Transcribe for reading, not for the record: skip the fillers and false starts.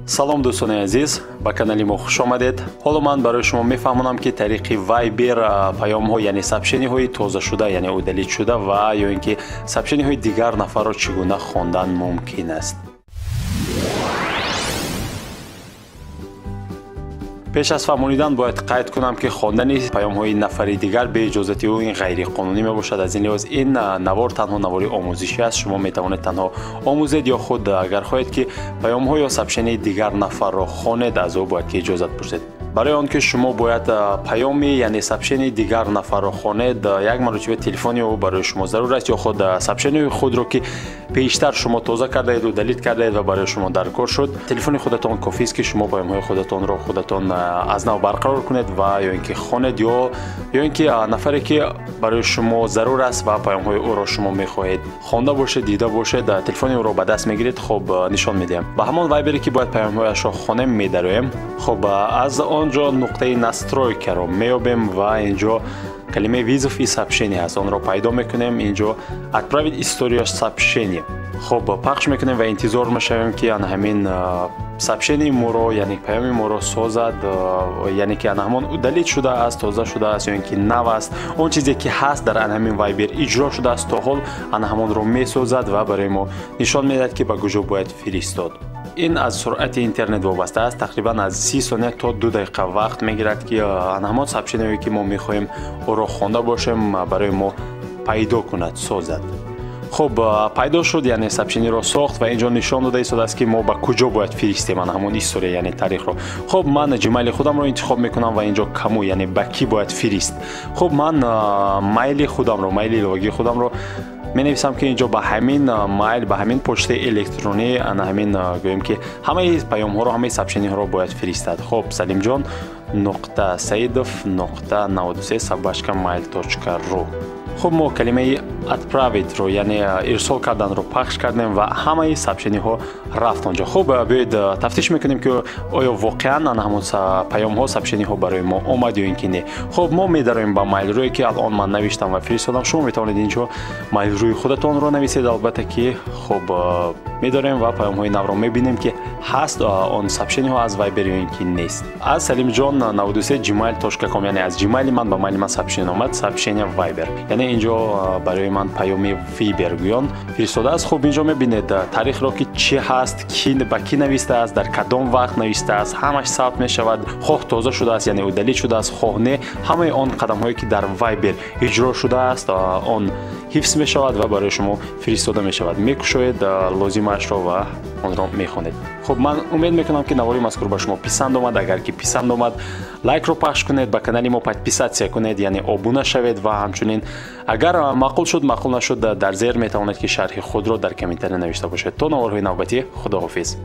Салом, дӯстони азиз, ба канали мо хуш омадед. Ҳоло ман барои шумо мефаҳмонам, ки тариқи Viber паёмҳо, яъне сообщениҳои тозашуда, яъне удалить шуда ва ё ин ки сообщениҳои дигар нафарро чӣ гуна хондан мумкин аст. Пеш аз фаҳмонидан бояд қайд кунам, ки хондани паёмҳои нафари дигар бе иҷозати ӯ ин ғайриқонунӣ мебошад. Аз ин лиҳоз ин навор танҳо навори омӯзишӣ аст. Шумо метавонед танҳо омӯзед ё худ агар хоҳед, ки паёмҳо ё сообщенияи дигар нафарро хонед, аз ӯ бояд ки иҷозат пурсед. Барои он ки шумо бояд паёми, яъне сообщенияи дигар нафарро хонед, як маротиба телефони ӯ барои шумо зарур аст ё худ сообщенияи худро, ки пештар шумо тоза кардаед, удалить кардаед ва барои шумо даркор шуд, телефони худатон кофист, ки шумо паёмҳои худатонро худатон аз нав барқарор кунед ва ё ин ки хонед, ё ин ки нафаре, ки барои шумо зарур аст ва паёмҳои ӯро шумо мехоҳед хонда бошед, дида бошед, телефони ӯро ба даст мегиред. Хуб, нишон медиҳам. Ба ҳамон вайбере, ки бояд паёмҳояшро хонем, медароем. Хуб, аз он ҷо нуқтаи настройкаро меёбем ва инҷо калимаи «вызов и сообщение» ҳаст, онро пайдо мекунем. Инҷо «Отправить историю сообщение». Хуб, пахш мекунем ва интизор мешавем, ки ана ҳамин сообщенияи моро, яъне паёми моро созад, яъне ки ана ҳамон удалить шудааст, тоза шудааст ё ин ки нав аст. Он чизе, ки ҳаст, дар ана ҳамин Вайбер иҷро шудааст то ҳол, ана ҳамонро месозад ва барои мо нишон медиҳад, ки ба куҷо бояд фиристод. Ин аз суръати интернет вобаста аст. Тақрибан аз 30 сония то 2 дақиқа вақт мегирад, ки ана ҳамон сообщениҳое, ки мо мехоҳем ӯро хонда бошем, барои мо пайдо кунад, созад. Хуб, пайдо шуд, яъне сообщениро сохт ва инҷо нишон дода истодааст, ки мо ба куҷо бояд фиристем ана ҳамон история, яъне таърихро. Хуб, ман Gmail худамро интихоб мекунам ва инҷо «Кому», яъне ба кӣ бояд фирист. Хуб, ман майли худамро, майли иловагии худамро менависам, ки инҷо ба ҳамин майл, ба ҳамин почтаи электронӣ ана ҳамин, гӯем ки, ҳамаи паёмҳоро, ҳамаи сообщениҳоро бояд фиристад. Хуб, салимҷон.саидов.93@mail.ru. Хуб, мо калимаи «Отправить»-ро, яъне ирсол карданро пахш кардем ва ҳамаи сообщениҳо рафт онҷо. Хуб, биёед тафтиш мекунем, ки оё воқеан ана ҳамон паёмҳо, сообщениҳо барои мо омад ё ин ки не. Хуб, мо медароем ба майлрӯе, ки алон ман навиштам ва фиристодам. Шумо метавонед инҷо майлрӯи худатонро нависед, албатта ки. Хуб, медорем ва паёмҳои навро мебинем, ки ҳаст он сообщениҳо аз Вайбер ё ин ки нест. Аз салимҷон 93 gmail.com, яъне аз Gmail ман ба майли ман сообщение омад, сообщение Вайбер, яъне инҷо барои ман паёми Вибер гӯён фиристодааст. Хуб, инҷо мебинед таърихро, ки чӣ ҳаст, ки ба кӣ навистааст, дар кадом вақт навистааст, ҳамаш сабт мешавад. Хоҳ тоза шудааст, яъне удалить шудааст, хоҳ не, ҳамаи он қадамҳое, ки дар Вайбер иҷро шудааст, он ҳифз мешавад ва барои шумо фиристода мешавад. Мекушоед лозимаашро ва онро мехонед. Хуб, ман умед мекунам, ки навори мазкур ба шумо писанд омад. Агар ки писанд омад, лайкро пахш кунед, ба канали мо подписаться кунед, яъне обуна шавед, ва ҳамчунин агар маъқул шуд, маъқул нашуд, дар зер метавонед, ки шарҳи худро дар комментария навишта бошед. То наворҳои навбатӣ, худоҳофиз.